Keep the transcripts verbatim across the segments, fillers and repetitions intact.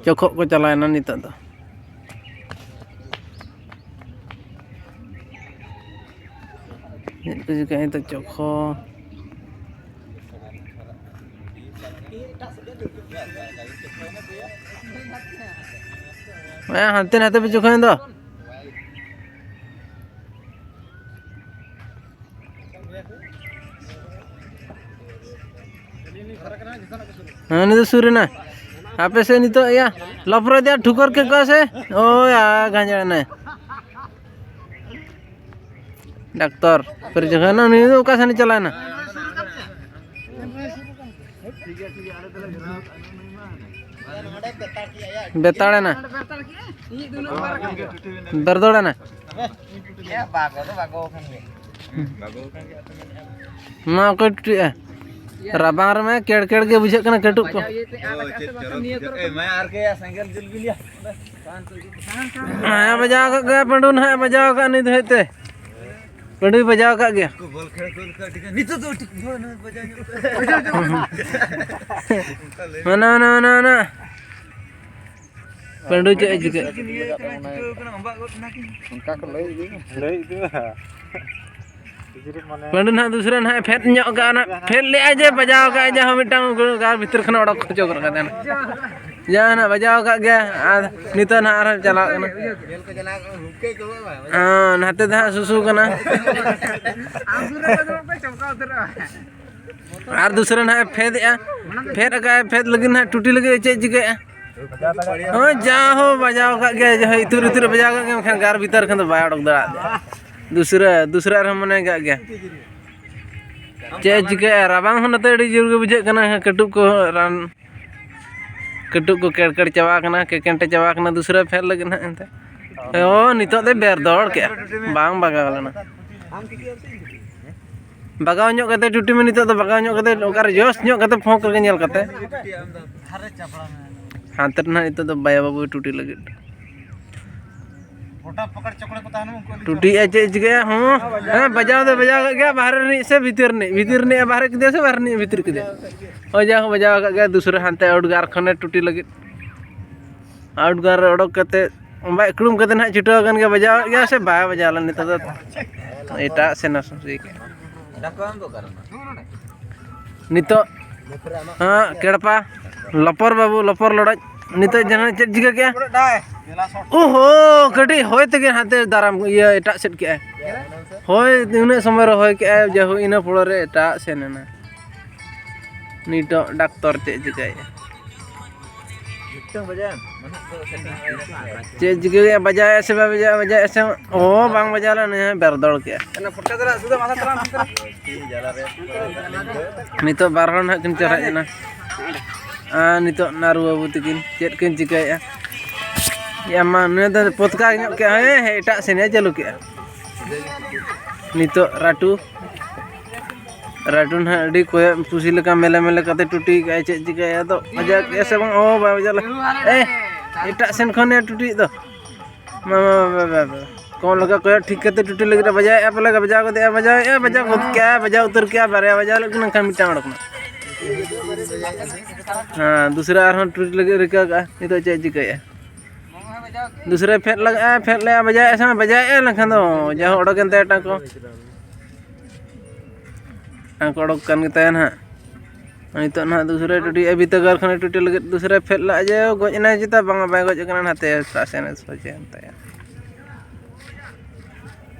ᱪᱚᱠᱷᱚᱜ ᱠᱚ ᱪᱟᱞᱟᱣᱮᱱᱟ ᱱᱤᱛᱚᱜ ᱫᱚ᱾ ᱪᱮᱫ ᱠᱚ ᱪᱤᱠᱟᱹᱭᱟ ᱱᱤᱛᱚᱜ ᱪᱚᱠᱷᱚ? ᱦᱮᱸ, ᱦᱟᱱᱛᱮ ᱱᱟᱛᱮ ᱯᱮ ᱪᱚᱠᱷᱚᱭᱮᱱ ᱫᱚ᱾ ᱦᱮᱸ, ᱩᱱᱤ ᱫᱚ ᱥᱩᱨ ᱮᱱᱟ᱾ ᱟᱯᱮ ᱥᱮᱫ ᱱᱤᱛᱚᱜ ᱤᱭᱟᱹ ᱞᱚᱯᱨᱚ ᱫᱮ ᱴᱷᱩᱠᱟᱹᱨ ᱠᱮᱫ ᱠᱚᱣᱟ ᱥᱮ? ᱳᱭ, ᱟ, ᱜᱟᱸᱡᱟᱲ ᱮᱱᱟᱭ᱾ ᱰᱟᱠᱛᱚᱨ ᱯᱮᱨᱮᱡ ᱡᱚᱠᱷᱚᱱ ᱩᱱᱤ ᱫᱚ ᱚᱠᱟ ᱥᱮᱱ ᱪᱟᱞᱟᱣ ᱮᱱᱟ? ᱵᱮᱛᱟᱲ ᱮᱱᱟ᱾ ᱵᱮᱨᱫᱚᱲ ᱮᱱᱟ᱾ ᱢᱟ ᱚᱠᱚᱭ ᱴᱩᱴᱩᱡᱼᱟ? ᱨᱟᱵᱟᱝ ᱨᱮᱢᱟ ᱠᱮᱲ ᱠᱮᱲ ᱜᱮ ᱵᱩᱡᱷᱟᱹᱜ ᱠᱟᱱᱟ ᱠᱟᱹᱴᱩᱵ ᱠᱚ᱾ ᱦᱮᱸ, ᱵᱟᱡᱟᱣ ᱠᱟᱜ ᱜᱮᱭᱟ ᱯᱟᱹᱰᱩ ᱱᱟᱦᱟᱜ, ᱵᱟᱡᱟᱣ ᱠᱟᱜ ᱱᱤᱛ ᱫᱷᱟᱹᱵᱤᱡ ᱛᱮ᱾ ᱯᱟᱹᱰᱩᱭ ᱵᱟᱡᱟᱣ ᱠᱟᱜ ᱜᱮᱭᱟ᱾ ᱵᱚᱞ ᱠᱷᱮᱞ ᱠᱚ ᱞᱮᱠᱟ ᱟᱹᱰᱤ ᱜᱟᱱ᱾ ᱱᱤᱛᱚᱜ ᱫᱚ ᱟᱹᱰᱤ ᱦᱳᱭ, ᱱᱚᱜᱼᱚᱭ ᱵᱟᱡᱟᱣ ᱧᱚᱜ ᱠᱟᱱᱟ᱾ ᱢᱟᱱᱟ, ᱢᱟᱱᱟ, ᱢᱟᱱᱟ, ᱢᱟᱱᱟ᱾ ᱯᱟᱹᱰᱩ ᱪᱮᱫ ᱮ ᱪᱤᱠᱟᱹ? ᱱᱤᱭᱟᱹ ᱠᱟᱱᱟ, ᱪᱤᱠᱟᱹᱣ ᱠᱟᱱᱟ, ᱚᱵᱟᱜ ᱜᱚᱫ ᱮᱱᱟ ᱠᱤᱱ᱾ ᱚᱱᱠᱟ ᱠᱚ ᱞᱟᱹᱭ ᱤᱫᱤ᱾ ᱞᱟᱹᱭ ᱤᱫᱤ ᱢᱟ᱾ ᱯᱟᱹᱰᱩ ᱱᱟᱦᱟᱜ ᱫᱩᱥᱨᱟ ᱱᱟᱦᱟᱜ ᱮ ᱯᱷᱮᱰ ᱧᱚᱜ ᱠᱟᱜᱼᱟ, ᱱᱟᱦᱟᱜ ᱯᱷᱮᱰ ᱞᱮᱜᱼᱟᱭ ᱡᱮ ᱵᱟᱡᱟᱣ ᱠᱟᱜᱼᱟᱭ, ᱡᱟᱦᱟᱸ ᱢᱤᱫᱴᱟᱝ ᱜᱟᱨ ᱵᱷᱤᱛᱤᱨ ᱠᱷᱚᱱᱟᱜ ᱚᱰᱚᱠ ᱦᱚᱪᱚ ᱜᱚᱫ ᱠᱟᱫᱟᱭ ᱱᱟᱦᱟᱜ᱾ ᱡᱟᱦᱟᱸ ᱱᱟᱦᱟᱜ ᱵᱟᱡᱟᱣ ᱠᱟᱜ ᱜᱮᱭᱟ, ᱟᱨ ᱱᱤᱛᱚᱜ ᱱᱟᱦᱟᱜ ᱟᱨᱦᱚᱸ ᱪᱟᱞᱟᱜ ᱠᱟᱱᱟ᱾ ᱦᱮᱸ, ᱱᱟᱛᱮ ᱫᱚ ᱦᱟᱸᱜ ᱥᱩᱥᱩ ᱠᱟᱱᱟ᱾ ᱟᱨ ᱫᱩᱥᱨᱟ ᱱᱟᱦᱟᱜ ᱮ ᱯᱷᱮᱰ ᱮᱜᱼᱟ, ᱯᱷᱮᱰ ᱟᱠᱟᱫ ᱟᱭ, ᱯᱷᱮᱰ ᱞᱟᱹᱜᱤᱫ ᱱᱟᱦᱟᱜ ᱴᱩᱴᱤ ᱞᱟᱹᱜᱤᱫ ᱮ ᱪᱮᱫ ᱪᱤᱠᱟᱹᱭᱮᱜᱼᱟ? ᱦᱳᱭ, ᱡᱟ ᱦᱚᱸ ᱵᱟᱡᱟᱣ ᱟᱠᱟᱫ ᱜᱮᱭᱟ, ᱡᱟᱦᱟᱸ ᱤᱛᱩᱨ ᱤᱛᱩᱨ ᱮ ᱵᱟᱡᱟᱣ ᱟᱠᱟᱫ ᱜᱮᱭᱟ, ᱢᱮᱱᱠᱷᱟᱱ ᱜᱟᱨ ᱵᱷᱤᱛᱟᱹᱨ ᱠᱷᱚᱱ ᱫᱚ ᱵᱟᱭ ᱚᱰᱚᱠ ᱫᱟᱲᱮᱭᱟᱜ ᱜᱮᱭᱟ᱾ ᱫᱩᱥᱨᱟ, ᱫᱩᱥᱨᱟ ᱨᱮᱦᱚᱸ ᱢᱚᱱᱮ ᱠᱟᱜ ᱜᱮᱭᱟ᱾ ᱪᱮᱫ ᱮ ᱪᱤᱠᱟᱹᱭᱟ? ᱨᱟᱵᱟᱝ ᱦᱚᱸ ᱱᱚᱛᱮ ᱟᱹᱰᱤ ᱡᱳᱨ ᱜᱮ ᱵᱩᱡᱷᱟᱹᱜ ᱠᱟᱱᱟ, ᱠᱟᱹᱴᱩᱵ ᱠᱚ ᱨᱟᱱ, ᱠᱟᱹᱴᱩᱵ ᱠᱚ ᱠᱮᱲᱠᱮᱲ ᱪᱟᱵᱟ ᱟᱠᱟᱱᱟ, ᱠᱮᱠᱮᱱᱴᱮ ᱪᱟᱵᱟ ᱟᱠᱟᱱᱟ, ᱫᱩᱥᱨᱟ ᱯᱷᱮᱰ ᱞᱟᱹᱜᱤᱫ ᱱᱟᱦᱟᱜ ᱮᱱᱛᱮ᱾ ᱚ, ᱱᱤᱛᱚᱜ ᱫᱚᱭ ᱵᱮᱨ ᱫᱚᱦᱚᱲ ᱠᱮᱜᱼᱟ, ᱵᱟᱝ ᱵᱟᱜᱟᱣ ᱞᱮᱱᱟ᱾ ᱵᱟᱜᱟᱣ ᱧᱚᱜ ᱠᱟᱛᱮ ᱴᱩᱴᱤ ᱢᱮ, ᱱᱤᱛᱚᱜ ᱫᱚ ᱵᱟᱜᱟᱣ ᱧᱚᱜ ᱠᱟᱛᱮ, ᱚᱠᱟᱨᱮ ᱡᱚᱥ ᱧᱚᱜ ᱠᱟᱛᱮ ᱯᱷᱚᱸᱠ ᱨᱮᱜᱮ ᱧᱮᱞ ᱠᱟᱛᱮ᱾ ᱦᱟᱱᱛᱮ ᱨᱮ ᱱᱟᱦᱟᱜ ᱱᱤᱛᱚᱜ ᱫᱚ ᱵᱟᱭᱟ ᱵᱟᱹᱵᱩᱭ ᱴᱩᱴᱤ ᱞᱟᱹᱜᱤᱫ᱾ ᱴᱩᱴᱤ ᱮ ᱪᱮᱫ ᱪᱤᱠᱟᱹᱭᱟ? ᱦᱚᱸ, ᱦᱮᱸ, ᱵᱟᱡᱟᱣ ᱫᱚ ᱵᱟᱡᱟᱣ ᱠᱟᱜ ᱜᱮᱭᱟ, ᱵᱟᱦᱨᱮ ᱨᱤᱱᱤᱡ ᱥᱮ ᱵᱷᱤᱛᱤᱨ ᱨᱤᱱᱤᱡ? ᱵᱷᱤᱛᱤᱨ ᱨᱤᱱᱤᱡ ᱮ ᱵᱟᱦᱨᱮ ᱠᱮᱫᱮᱭᱟ ᱥᱮ ᱵᱟᱦᱨᱮ ᱨᱤᱱᱤᱡ ᱮ ᱵᱷᱤᱛᱤᱨ ᱠᱮᱫᱮᱭᱟ? ᱦᱳᱭ, ᱡᱟ ᱦᱚᱸ ᱵᱟᱡᱟᱣ ᱠᱟᱜ ᱜᱮᱭᱟ, ᱫᱩᱥᱨᱟ ᱦᱟᱱᱛᱮ ᱟᱣᱩᱴ ᱜᱟᱨ ᱠᱷᱚᱱᱮ ᱴᱩᱴᱤ ᱞᱟᱹᱜᱤᱫ᱾ ᱟᱣᱩᱴ ᱜᱟᱨ ᱨᱮ ᱚᱰᱚᱠ ᱠᱟᱛᱮ ᱵᱟᱭ ᱠᱩᱲᱩᱢ ᱠᱟᱛᱮ ᱱᱟᱦᱟᱜ ᱪᱷᱩᱴᱟᱹᱣ ᱟᱠᱟᱱ ᱜᱮᱭᱟ᱾ ᱵᱟᱡᱟᱣᱮᱫ ᱜᱮᱭᱟ ᱥᱮ ᱵᱟᱭ ᱵᱟᱡᱟᱣ ᱞᱮᱱᱟ? ᱱᱤᱛᱚᱜ ᱫᱚ ᱮᱴᱟᱜ ᱥᱮᱱ ᱥᱩᱥᱤ ᱠᱮᱜᱼᱟ᱾ ᱱᱤᱛᱚᱜ ᱦᱮᱸ, ᱠᱮᱲᱯᱟ ᱞᱚᱯᱚᱨ ᱵᱟᱹᱵᱩ, ᱞᱚᱯᱚᱨ ᱞᱚᱲᱚᱡ, ᱱᱤᱛᱚᱜ ᱡᱟᱦᱟᱸ ᱪᱮᱫ ᱪᱤᱠᱟᱹ ᱠᱮᱜᱼᱟ? ᱳᱦᱳ, ᱠᱟᱹᱴᱤᱡ ᱦᱚᱭ ᱛᱮᱜᱮ ᱦᱟᱱᱛᱮ ᱫᱟᱨᱟᱢ, ᱤᱭᱟᱹ, ᱮᱴᱟᱜ ᱥᱮᱫ ᱠᱮᱜᱼᱟᱭ᱾ ᱦᱚᱭ, ᱩᱱᱟᱹᱜ ᱥᱚᱢᱚᱭ ᱨᱮ ᱦᱚᱭ ᱠᱮᱜᱼᱟᱭ, ᱡᱟᱭᱦᱳᱠ, ᱤᱱᱟᱹ ᱯᱚᱨᱮ ᱨᱮ ᱮᱴᱟᱜ ᱥᱮᱱ ᱮᱱᱟ᱾ ᱱᱤᱛᱚᱜ ᱰᱟᱠᱛᱚᱨ ᱪᱮᱫ ᱪᱤᱠᱟᱹᱭᱮᱜᱼᱟ? ᱢᱤᱫᱴᱟᱝ ᱵᱟᱡᱟᱣᱮᱱ? ᱪᱮᱫ ᱪᱤᱠᱟᱹᱭᱮᱜᱼᱟ? ᱵᱟᱡᱟᱣᱮᱜᱼᱟ ᱥᱮ ᱵᱟᱭ ᱵᱟᱡᱟᱣᱮᱜᱼᱟ? ᱵᱟᱡᱟᱣᱮᱜᱼᱟ ᱥᱮ? ᱚ, ᱵᱟᱝ ᱵᱟᱡᱟᱣ ᱞᱮᱱᱟ, ᱱᱤᱭᱟᱹ ᱦᱚᱸᱭ ᱵᱮᱨᱫᱚᱲ ᱠᱮᱜᱼᱟ᱾ ᱱᱤᱛᱚᱜ ᱵᱟᱨ ᱦᱚᱲ ᱱᱟᱦᱟᱜ ᱠᱤᱱ ᱪᱟᱨᱦᱟᱜ ᱮᱱᱟ᱾ ᱟᱨ ᱱᱤᱛᱚᱜ ᱱᱟᱨᱩ ᱵᱟᱹᱵᱩ ᱛᱟᱹᱠᱤᱱ ᱪᱮᱫ ᱠᱤᱱ ᱪᱤᱠᱟᱹᱭᱮᱜᱼᱟ? ᱭᱟ ᱢᱟ, ᱱᱩᱭ ᱫᱚ ᱯᱚᱛᱠᱟ ᱧᱚᱜ ᱠᱮᱜᱼᱟ, ᱦᱮᱸ, ᱦᱮᱸ, ᱮᱴᱟᱜ ᱥᱮᱱᱮ ᱪᱟᱹᱞᱩ ᱠᱮᱜᱼᱟ᱾ ᱱᱤᱛᱚᱜ ᱨᱟᱴᱩ, ᱨᱟᱴᱩ ᱱᱟᱦᱟᱜ ᱟᱹᱰᱤ ᱠᱚᱭᱚᱜ ᱠᱩᱥᱤ ᱞᱮᱠᱟ ᱢᱮᱞᱮ ᱢᱮᱞᱮ ᱠᱟᱛᱮ ᱴᱩᱴᱤ ᱠᱟᱜᱼᱟᱭ᱾ ᱪᱮᱫ ᱪᱤᱠᱟᱹᱭᱟ ᱟᱫᱚ? ᱵᱟᱡᱟᱣ ᱠᱮᱜᱼᱟ ᱥᱮ ᱵᱟᱝ? ᱚ, ᱵᱟᱭ ᱵᱟᱡᱟᱣ ᱞᱮᱫ᱾ ᱮ, ᱮᱴᱟᱜ ᱥᱮᱱ ᱠᱷᱚᱱᱮ ᱴᱩᱴᱤᱭᱮᱫ ᱫᱚ᱾ ᱢᱟ, ᱢᱟ, ᱢᱟ, ᱢᱟ, ᱢᱟ᱾ ᱠᱚᱢ ᱞᱮᱠᱟ ᱠᱚᱭᱚᱜ ᱴᱷᱤᱠ ᱠᱟᱛᱮ ᱴᱩᱴᱤ ᱞᱟᱹᱜᱤᱫ ᱮ ᱵᱟᱡᱟᱣᱮᱜᱼᱟ, ᱯᱟᱞᱮ ᱵᱟᱡᱟᱣ ᱜᱚᱫᱮᱜᱼᱟ, ᱵᱟᱡᱟᱣᱮᱜᱼᱟ, ᱵᱟᱡᱟᱣ ᱜᱚᱫ ᱠᱮᱜᱼᱟ, ᱵᱟᱡᱟᱣ ᱩᱛᱟᱹᱨ ᱠᱮᱜᱼᱟ, ᱵᱟᱨᱭᱟ ᱵᱟᱡᱟᱣ ᱞᱮᱫ ᱠᱤᱱᱟ, ᱮᱱᱠᱷᱟᱱ ᱢᱤᱫᱴᱟᱝ ᱚᱰᱚᱠ ᱮᱱᱟ᱾ ᱦᱮᱸ, ᱫᱩᱥᱨᱟ ᱟᱨᱦᱚᱸ ᱴᱩᱴᱤ ᱞᱟᱹᱜᱤᱫ ᱨᱤᱠᱟᱹ ᱠᱟᱜᱼᱟ, ᱱᱤᱛᱚᱜ ᱪᱮᱫ ᱪᱤᱠᱟᱹᱭᱮᱜᱼᱟ? ᱫᱩᱥᱨᱟ ᱯᱷᱮᱰ ᱞᱟᱜᱟᱜᱼᱟ, ᱯᱷᱮᱰ ᱞᱮᱜᱼᱟ, ᱵᱟᱡᱟᱣᱮᱜᱼᱟ ᱥᱮ ᱵᱟᱝ? ᱵᱟᱡᱟᱣᱮᱜᱼᱟ, ᱮᱱᱠᱷᱟᱱ ᱫᱚ ᱡᱟᱦᱟᱸ ᱚᱰᱚᱠ ᱮᱱ ᱛᱟᱭᱟ ᱴᱟᱝᱠᱚ᱾ ᱴᱟᱝᱠᱚ ᱚᱰᱚᱠ ᱠᱟᱱ ᱜᱮᱛᱟᱭᱟ ᱱᱟᱦᱟᱜ᱾ ᱱᱤᱛᱚᱜ ᱱᱟᱦᱟᱜ ᱫᱩᱥᱨᱟᱭ ᱴᱩᱴᱤᱭᱮᱜᱼᱟ, ᱵᱷᱤᱛᱟᱹᱨ ᱜᱟᱨ ᱠᱷᱚᱱᱮ ᱴᱩᱴᱤ ᱞᱟᱹᱜᱤᱫ ᱫᱩᱥᱨᱟᱭ ᱯᱷᱮᱰ ᱞᱟᱜᱼᱟ, ᱡᱮ ᱜᱚᱡ ᱮᱱᱟᱭ ᱪᱮᱛᱟ ᱵᱟᱝᱟ, ᱵᱟᱭ ᱜᱚᱡ ᱟᱠᱟᱱᱟ, ᱱᱟᱛᱮ ᱥᱟᱥᱮᱱᱮ ᱥᱚᱡᱷᱮ ᱮᱱ ᱛᱟᱭᱟ᱾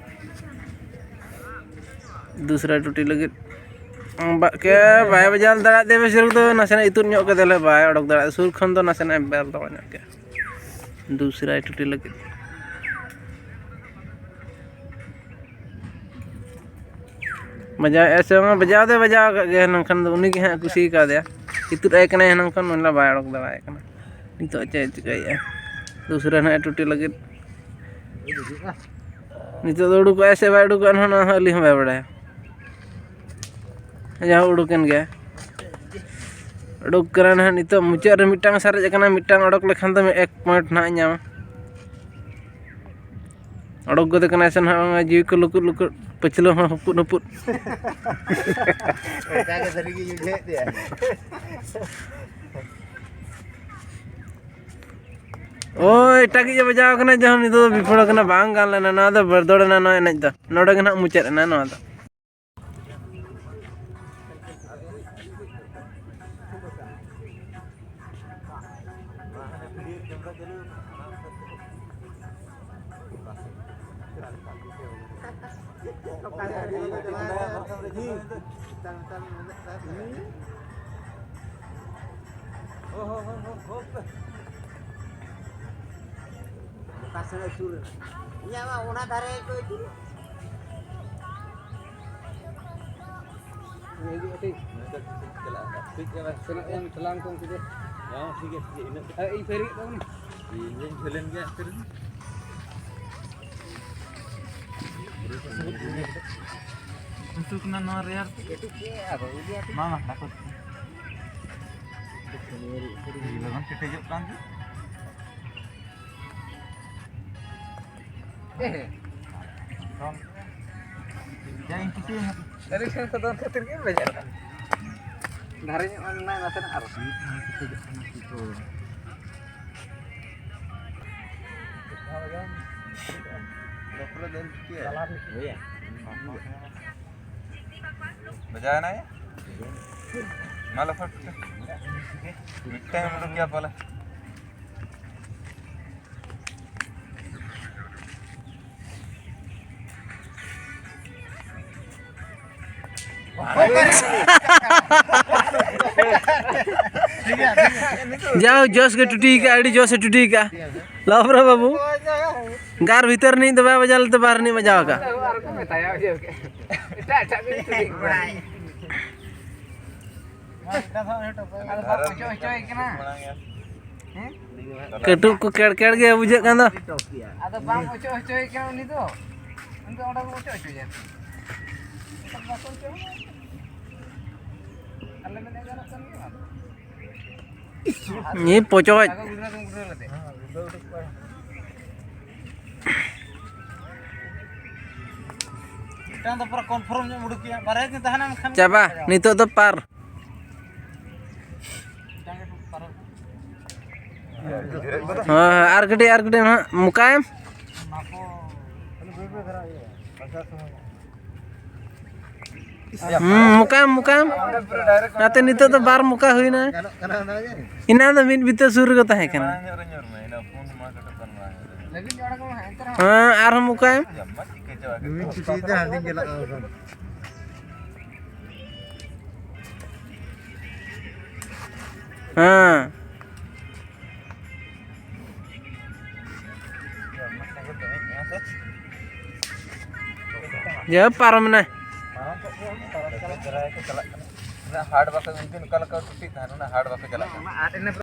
ᱫᱩᱥᱨᱟ ᱴᱩᱴᱤ ᱞᱟᱹᱜᱤᱫ ᱵᱟ-, ᱠᱮ ᱵᱟᱭ ᱵᱟᱡᱟᱣ ᱫᱟᱲᱮᱭᱟᱜ ᱛᱮ ᱵᱮᱥᱤᱨ ᱫᱚ ᱱᱟᱥᱮᱱᱟᱜ ᱤᱛᱩᱫ ᱧᱚᱜ ᱠᱮᱫᱮᱭᱟᱞᱮ, ᱵᱟᱭ ᱚᱰᱚᱠ ᱫᱟᱲᱮᱭᱟᱜᱼᱟ᱾ ᱥᱩᱨ ᱠᱷᱚᱱ ᱫᱚ ᱱᱟᱥᱮᱱᱟᱜ ᱮ ᱵᱮᱨ ᱫᱚ ᱧᱚᱜ ᱠᱮᱫᱟ᱾ ᱫᱩᱥᱨᱟᱭ ᱴᱩᱴᱤ ᱞᱟᱹᱜᱤᱫ ᱵᱟᱡᱟᱣᱮᱫᱼᱟ ᱥᱮ ᱵᱟᱝ? ᱵᱟᱡᱟᱣ ᱫᱚᱭ ᱵᱟᱡᱟᱣ ᱟᱠᱟᱫ ᱜᱮᱭᱟ, ᱱᱚᱝᱠᱟᱱ ᱫᱚ ᱩᱱᱤ ᱜᱮ ᱦᱟᱸᱜ ᱠᱩᱥᱤ ᱠᱟᱣᱫᱮᱭᱟ᱾ ᱤᱛᱩᱫ ᱟᱭ ᱠᱟᱱᱟᱭ ᱦᱟᱸᱜ, ᱱᱚᱝᱠᱟᱱ ᱢᱮᱱ ᱫᱚ ᱵᱟᱭ ᱚᱰᱚᱠ ᱫᱟᱲᱮᱭᱟᱜ ᱠᱟᱱᱟ᱾ ᱱᱤᱛᱚᱜ ᱪᱮᱫ ᱮ ᱪᱤᱠᱟᱹᱭᱮᱫᱼᱟ? ᱫᱩᱥᱨᱟ ᱱᱟᱦᱟᱜ ᱴᱩᱴᱤ ᱞᱟᱹᱜᱤᱫ᱾ ᱱᱤᱛᱚᱜ ᱫᱚ ᱩᱰᱩᱠᱚᱜᱼᱟᱭ ᱥᱮ ᱵᱟᱭ ᱩᱰᱩᱠᱚᱜᱼᱟ, ᱱᱚᱣᱟ ᱦᱚᱸ ᱟᱹᱞᱤᱧ ᱦᱚᱸ ᱵᱟᱭ ᱵᱟᱲᱟᱭᱟ᱾ ᱡᱟᱦᱟᱸ ᱩᱰᱩᱠᱮᱱ ᱜᱮᱭᱟ, ᱩᱰᱩᱠ ᱠᱟᱱᱟ ᱱᱟᱦᱟᱜ᱾ ᱱᱤᱛᱚᱜ ᱢᱩᱪᱟᱹᱫ ᱨᱮ ᱢᱤᱫᱴᱟᱝ ᱥᱟᱨᱮᱡ ᱟᱠᱟᱱᱟ, ᱢᱤᱫᱴᱟᱝ ᱚᱰᱚᱠ ᱞᱮᱠᱷᱟᱱ ᱫᱚ ᱮᱠ ᱯᱚᱭᱮᱱᱴ ᱱᱟᱦᱟᱜ ᱧᱟᱢᱟ᱾ ᱚᱰᱚᱠ ᱜᱚᱫ ᱠᱟᱱᱟᱭ ᱥᱮ ᱱᱟᱦᱟᱜ, ᱵᱟᱝᱟ, ᱡᱤᱣᱤ ᱠᱚ ᱞᱩᱠᱩᱫ ᱞᱩᱠᱩᱫ, ᱯᱟᱹᱪᱷᱞᱟᱹ ᱦᱚᱸ ᱦᱩᱯᱩᱫ ᱦᱩᱯᱩᱫ᱾ ᱚᱱᱠᱟ ᱜᱮ ᱥᱟᱹᱨᱤ ᱜᱮ ᱵᱩᱡᱷᱟᱹᱣᱮᱫ ᱛᱮᱭᱟ᱾ ᱳ, ᱮᱴᱟᱜᱤᱡ ᱮ ᱵᱟᱡᱟᱣ ᱠᱟᱱᱟ, ᱡᱟᱦᱟᱸ ᱱᱤᱛᱚᱜ ᱫᱚ ᱵᱤᱯᱷᱚᱲ ᱠᱟᱱᱟ, ᱵᱟᱝ ᱜᱟᱱ ᱞᱮᱱᱟ᱾ ᱱᱚᱣᱟ ᱫᱚ ᱵᱮᱨᱫᱚᱲ ᱮᱱᱟ, ᱱᱚᱣᱟ ᱮᱱᱮᱡ ᱫᱚ ᱱᱚᱰᱮ ᱜᱮ ᱱᱟᱦᱟᱜ ᱢᱩᱪᱟᱹᱫ ᱮᱱᱟ ᱱᱚᱣᱟ ᱫᱚ᱾ ᱚᱠᱟ ᱥᱮᱫ ᱮ ᱥᱩᱨ ᱮᱱᱟ? ᱤᱧᱟᱹᱜ ᱢᱟ ᱚᱱᱟ ᱫᱷᱟᱨᱮ ᱠᱚ ᱤᱫᱤᱭᱟ᱾ ᱦᱤᱡᱩᱜ ᱠᱟᱹᱴᱤᱡ᱾ ᱪᱟᱞᱟᱜ ᱟᱞᱮ᱾ ᱴᱷᱤᱠ ᱜᱮᱭᱟ, ᱵᱟᱭ᱾ ᱥᱮᱱᱚᱜ ᱠᱟᱱ ᱛᱟᱞᱟᱝ ᱠᱚ ᱩᱱᱠᱩ ᱫᱚ᱾ ᱦᱮᱸ, ᱴᱷᱤᱠ ᱜᱮᱭᱟ, ᱴᱷᱤᱠ ᱜᱮᱭᱟ, ᱤᱱᱟᱹᱜ ᱜᱮ᱾ ᱟᱨ ᱤᱧ ᱯᱷᱮᱨ ᱦᱩᱭᱩᱜ ᱛᱟᱵᱚᱱᱟ᱾ ᱤᱧ ᱦᱚᱧ ᱡᱷᱟᱹᱞᱮᱱ ᱜᱮᱭᱟ ᱮᱱᱛᱮ ᱨᱮᱦᱚᱸ᱾ ᱦᱟᱹᱥᱩ ᱠᱟᱱᱟ ᱱᱚᱣᱟ ᱨᱮᱭᱟᱲ ᱛᱮ᱾ ᱢᱟ, ᱢᱟ, ᱰᱟᱠᱚ᱾ ᱞᱚᱜᱚᱱ ᱠᱮᱴᱮᱡᱚᱜ ᱠᱟᱱ ᱜᱮ᱾ ᱡᱟ ᱤᱧ ᱠᱩᱥᱤᱭᱟᱜᱼᱟ᱾ ᱟᱹᱰᱤ ᱴᱷᱮᱱ ᱠᱚ ᱫᱚᱱ ᱠᱷᱟᱹᱛᱤᱨ ᱜᱮ ᱵᱮᱡᱟᱨᱚᱜᱼᱟ᱾ ᱫᱷᱟᱨᱮ ᱧᱚᱜ ᱢᱮ ᱱᱟᱥᱮᱱᱟᱜ ᱟᱨᱚ᱾ ᱵᱟᱡᱟᱣ ᱮᱱᱟᱭ? ᱢᱟ ᱞᱮ ᱯᱷᱚᱴ ᱠᱮ᱾ ᱢᱤᱫᱴᱟᱝ ᱮᱢ ᱩᱰᱩᱠ ᱜᱮᱭᱟ ᱯᱟᱞᱮ᱾ ᱡᱟᱣ ᱡᱚᱥ ᱜᱮ ᱴᱩᱴᱤ ᱠᱟᱜᱼᱟ, ᱟᱹᱰᱤ ᱡᱚᱥ ᱮ ᱴᱩᱴᱤ ᱠᱟᱜᱼᱟ᱾ ᱞᱟᱵᱷᱨᱟ ᱵᱟᱹᱵᱩ, ᱜᱟᱨ ᱵᱷᱤᱛᱟᱹᱨ ᱨᱤᱱᱤᱡ ᱫᱚ ᱵᱟᱭ ᱵᱟᱡᱟᱣ ᱞᱮᱫᱟ, ᱵᱟᱦᱨᱮ ᱨᱤᱱᱤᱡ ᱵᱟᱡᱟᱣ ᱟᱠᱟᱫ᱾ ᱟᱨ ᱠᱚ ᱢᱮᱛᱟᱭᱟ, ᱵᱩᱡᱷᱟᱹᱣ ᱠᱮᱫ᱾ ᱮᱴᱟᱜ, ᱮᱴᱟᱜ ᱠᱚ ᱧᱩᱛᱩᱢ ᱤᱧ ᱵᱟᱲᱟᱭ᱾ ᱟᱫᱚ ᱵᱟᱠᱚ ᱚᱪᱚ ᱦᱚᱪᱚᱭ ᱠᱟᱱᱟ᱾ ᱦᱮᱸ? ᱠᱟᱹᱴᱩᱵ ᱠᱚ ᱠᱮᱲᱠᱮᱲ ᱜᱮ ᱵᱩᱡᱷᱟᱹᱜ ᱠᱟᱱ ᱫᱚ᱾ ᱟᱫᱚ ᱵᱟᱢ ᱚᱪᱚ ᱦᱚᱪᱚᱭ ᱠᱟᱱᱟ ᱩᱱᱤ ᱫᱚ᱾ ᱩᱱᱤ ᱫᱚ ᱚᱸᱰᱮ ᱵᱚ ᱚᱪᱚ ᱦᱚᱪᱚᱭᱟ᱾ ᱮᱱᱠᱷᱟᱱ ᱵᱟᱠᱚ ᱚᱪᱚ ᱦᱚᱪᱚᱭᱟ᱾ ᱟᱞᱮ ᱢᱮᱱᱮᱫ ᱜᱟᱱᱚᱜ ᱠᱟᱱ ᱜᱮᱭᱟ ᱵᱟᱝ? ᱱᱤᱭᱟᱹ ᱯᱚᱪᱚᱡ᱾ ᱟᱫᱚ ᱜᱩᱰᱨᱟᱹ ᱫᱚᱢ ᱜᱩᱰᱨᱟᱹ ᱞᱮᱫᱮ᱾ ᱢᱤᱫᱴᱟᱝ ᱫᱚ ᱯᱩᱨᱟᱹ confirm ᱧᱚᱜ ᱩᱰᱩᱠ ᱠᱮᱜᱼᱟ᱾ ᱵᱟᱨᱭᱟ ᱠᱤᱱ ᱛᱟᱦᱮᱱᱟ ᱢᱮᱱᱠᱷᱟᱱ ᱪᱟᱵᱟ, ᱱᱤᱛᱚᱜ ᱫᱚ ᱯᱟᱨ᱾ ᱢᱤᱫᱴᱟᱝ ᱜᱮ ᱯᱟᱨᱚᱢ᱾ ᱦᱮᱸ, ᱟᱨ ᱠᱟᱹᱴᱤᱡ, ᱟᱨ ᱠᱟᱹᱴᱤᱡ ᱱᱟᱦᱟᱜ ᱢᱚᱠᱟᱭᱮᱢ᱾ ᱦᱩᱸ, ᱢᱚᱠᱟᱭᱮᱢ, ᱢᱚᱠᱟᱭᱮᱢ᱾ ᱚᱱᱟᱛᱮ ᱱᱤᱛᱚᱜ ᱫᱚ ᱵᱟᱨ ᱢᱚᱠᱟ ᱦᱩᱭᱱᱟ᱾ ᱮᱱᱟᱝ ᱫᱚ ᱢᱤᱫ ᱵᱤᱛᱟᱹ ᱥᱩᱨ ᱨᱮᱜᱮ ᱛᱟᱦᱮᱸ ᱠᱟᱱᱟ᱾ ᱦᱮᱸ, ᱟᱨᱦᱚᱸ ᱢᱚᱠᱟᱭᱮᱢ᱾ ᱦᱮᱸ᱾ ᱡᱟ ᱯᱟᱨᱚᱢ ᱮᱱᱟ᱾ ᱦᱟᱴ ᱵᱟᱠᱚ ᱩᱱᱠᱤᱱ ᱚᱠᱟ ᱞᱮᱠᱟ ᱴᱩᱴᱤ ᱛᱟᱦᱮᱱ, ᱚᱱᱟ ᱦᱟᱴ ᱵᱟᱠᱚ ᱪᱟᱞᱟᱜ ᱠᱟᱱᱟ᱾